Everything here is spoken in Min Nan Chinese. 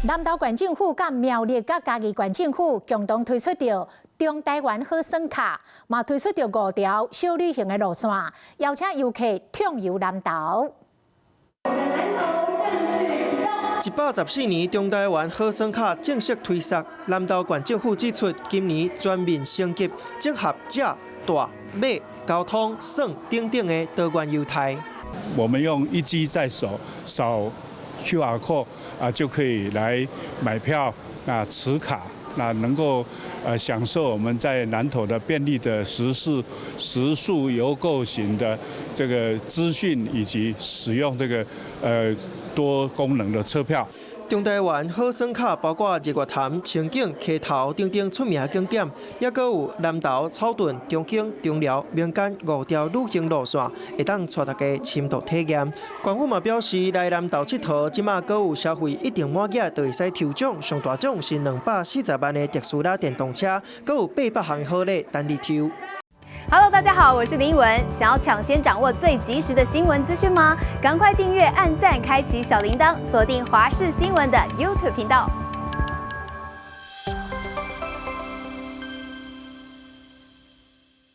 南投縣政府佮苗栗佮嘉義縣政府共同推出著中台灣好耍卡，嘛推出著五條小旅行的路線，邀請遊客暢遊南投。114年，中台灣好耍卡正式推出。南投縣政府指出，今年全面升級，整合食、住、買、交通、耍等等的多元業態。我們用一機在手，掃 QR code 啊，就可以來買票、啊持卡，那能夠享受我們在南投的便利的食宿遊購行的這個資訊，以及使用這個多功能的車票。中台灣好耍卡包括日月潭、清境、溪頭等等出名景點，抑閣有南投、草屯、中興、中寮民間五條旅行路線，會當帶大家深度體驗。縣府嘛表示，來南投𨑨迌，這馬閣有消費一定滿額，就會使抽獎，上大獎是240萬的特斯拉電動車，閣有800項好禮等你抽。 Hello，大家好，我是林文。想要搶先掌握最及時的新聞資訊嗎？趕快訂閱、按讚、開啟小鈴鐺，鎖定華視新聞的 YouTube 頻道。